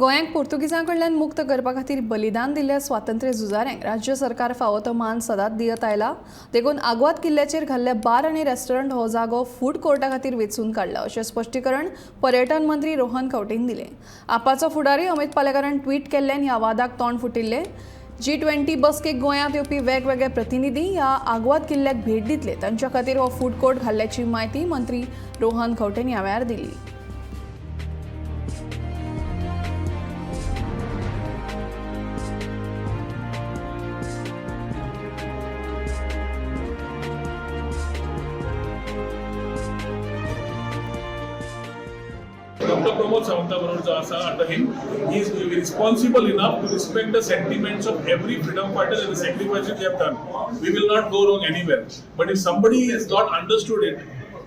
गोंयांक पोर्तुगीजां कडल्यान मुक्त करपा खातीर बलिदान दिल्ल्या स्वातंत्र्य झुजाऱ्यांक राज्य सरकार फावो तो मान सदांच दियत आयला. देखून आग्वाद किल्ल्याचेर घाल्ल्या बार आनी रेस्टॉरंट हो जागो फूड कोर्टा खातीर वेंचून काडला, अशें स्पश्टीकरण पर्यटन मंत्री रोहन खंवटेन दिलें. आपाचो फुडारी अमित पालेकारान ट्वीट केल्ल्यान ह्या वादाक तोंड फुटिल्लें. G20 बसकेक गोंयांत येवपी वेगवेगळे प्रतिनिधी ह्या आग्वाद किल्ल्याक भेट दितले, तांच्या खातीर हो फूड कोर्ट घाल्ल्याची म्हायती मंत्री रोहन खंवटेन ह्या वेळार दिली. डॉक्टर प्रमोद सावंता बरोबर जो आसा, under him, he is responsible enough to respect the sentiments of every freedom fighter and the sacrifices they have done. We will not go wrong anywhere, but if somebody has not understood it,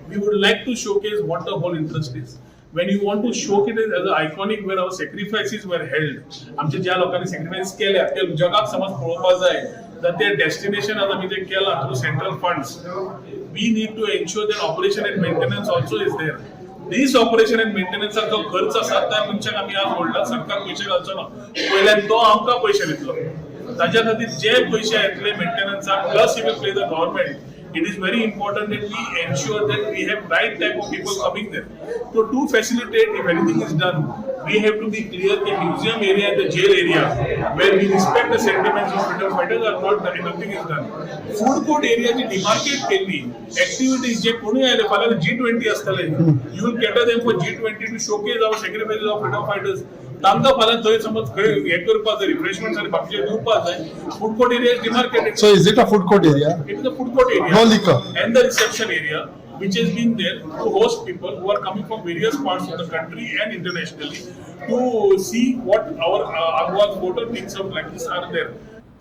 we would like to showcase what the whole interest is. When you want to showcase it as an iconic where our sacrifices were held, आमचे ज्या लोकांनी sacrifice केल्या ते जगाक समज पळोवपाक जाय, तर ते डेस्टिनेशन आज आमी जे केलां through central funds, we need to ensure that operation and maintenance also is there. This operation and मेंटेनन्साचो जो खर्च आसा त्या मनशाक आमी आज व्हडला सरकार पयशे घालचो ना, वयल्यान तो आमकां पयशे दितलो. ताच्या खातीर जे पयशे येतले मेंटेनन्साक, plus he will pay the government. It is very important that we ensure that we have right type of people coming there. So to facilitate, if anything is done, we have to be clear the museum area and the jail area where we respect the sentiments of freedom fighters are not, nothing is done. Food court area ji demarcate केल्ली, activities जे कोणूय आयले फाल्यां G20 आसतले, you will cater them for G20 to showcase our sacrifices of freedom fighters. तांकां फाल्यां थंय समज खंय हें करपाक जाय, रिफ्रेशमेंट्स आनी बाकीचे दिवपाक जाय, food court area is demarcated. So is it a food court area? It is a food court area. No liquor. And the reception area, which has been there to host people who are coming from various parts of the country and internationally to see what our Aguad Fort or things of like this are there.